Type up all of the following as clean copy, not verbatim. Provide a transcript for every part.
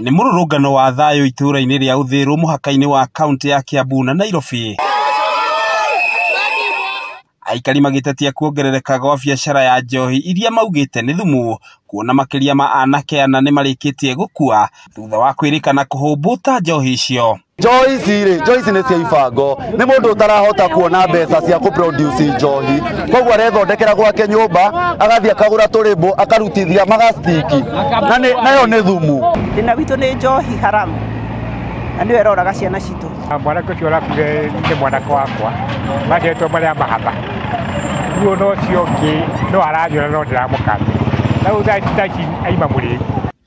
Nĩ mũrũrũngano wa thayũ itũũra-inĩ rĩa Uthiru mũhaka-inĩ wa kaunti ya Kiambu na Nairobi. Aikari magĩtetia kuongerereka gwa biacara ya njohi iria maugĩte nĩ thumu, kuona makĩria ma anake ana nĩmarĩkĩtie gũkua thutha wa kwĩrĩkana kũhũmbũta njohi icio. Njohi ici rĩ, njohi ici nĩ cia ibango. Nĩ mũndũ ũtarahota kuona mbeca cia kũ-produce njohi, koguo arethondekera gwake nyũmba, agathiĩ akagũra tũrĩmbũ, akarutithia magastiki, na nayo nĩ thumu. Thĩna witũ nĩ njohi haramu na nĩyo ĩroraga ciana citũ. Mwanake ũcio ũrakuire nĩ mwanake wakwa, maciarĩtwo marĩ a mahatha. Rĩu ona ũcio ũngĩ no aranyona no ndĩramũkania. Na rĩu thaa ici aima mũrĩu.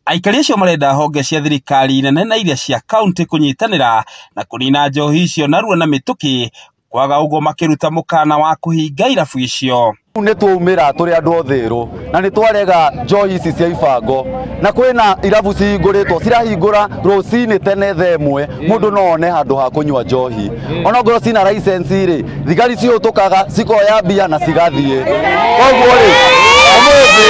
Aikari acio marenda honge cia thirikari nene na iria cia kaunti kũnyitanĩra na kũnina njohi icio narua na mĩtũkĩ, kwaga ũguo makĩruta mũkana wa kũhinga irabu icio. Nĩ twaumĩra tũrĩ andũ Uthiru na nĩ twarega njohi ici cia ibango, na kwĩna irabu cihingũrĩtwo, cirahingũra rũcinĩ tene thaa ĩmwe, mũndũ no one handũ ha kũnyua njohi. Ona ongorwo cina license rĩ, thigari ciũtũkaga cikoya mbia na cigathiĩ. Koguo rĩ, ũmũthĩ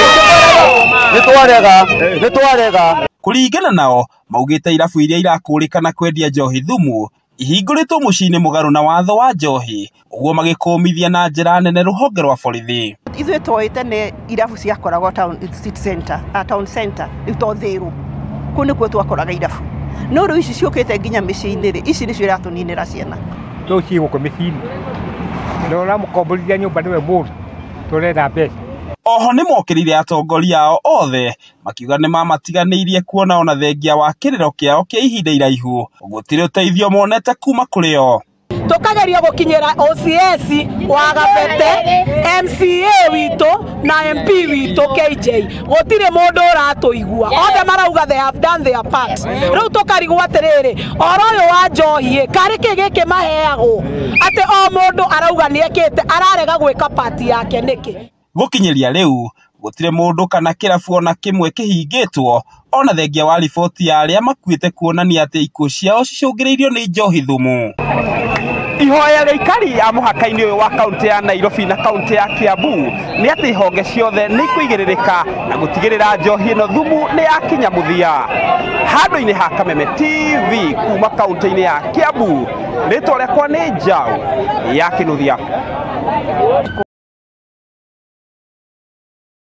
nĩ twarega. Kũringana nao, maugĩte irabu iria irakũrĩkana kwendia njohi thumu ihingũrĩtwo mũciĩ-inĩ mũgarũ na watho wa njohi, ũguo magĩkũmithia na njĩra nene rũhonge rwa borithi. Ithuĩ twoĩte nĩ irabu ciakoragwo town city center, town center, rĩu to Uthiru. Kũu nĩkuo twakoraga irabu. No rĩu ici ciũkĩte nginya mĩciĩ-inĩ rĩ, ici nĩcio iratũninĩra ciana. Rĩu ciĩ gũkũ mĩciĩ-inĩ. Na ũramũkomborithia nyũmba nĩwe mũru, tũrenda mbeca. Oho nĩmokĩrĩire atongoria ao othe makiuga nĩmamatiganĩirie kuona ona thengia wa kĩrĩro kĩao kĩa ihinda iraihu gũtirĩ ũteithio monete kuma kũrĩ o. Tukageria gũkinyĩra OCS wa Gabete, MCA witũ na MP witũ KJ, gũtirĩ mũndũ ũratũigua, othe marauga they have done their part. Rĩu tũkarigwo atĩrĩrĩ, ũhoro ũyũ wa njohi ĩ, karĩ kĩ gĩkĩ maheagwo atĩ o mũndũ arauga nĩekĩte, ararega gwĩka part yake nĩkĩ? Gũkinyĩria rĩu gũtirĩ mũndũ kana kĩrabu ona kĩmwe kĩhingĩtwo ona thengia wa riboti ya arĩa makuĩte kuonania atĩ ikuũ ciao cicũngĩrĩirio nĩ njohi thumu. Ihoya rĩa aikari a mũhaka-inĩ ũyũ wa kaunti ya Nairobi na kaunti ya Kiambu nĩ atĩ honge ciothe nĩ ikũigĩrĩrĩka na gũtigĩrĩra njohi ĩno thumu nĩ yakinya mũthia. Handũ-inĩ ha Kameme TV kuma kaunti-inĩ ya Kiambu, rĩtwa rĩakwa nĩ Njaũ ya Kĩnuthia.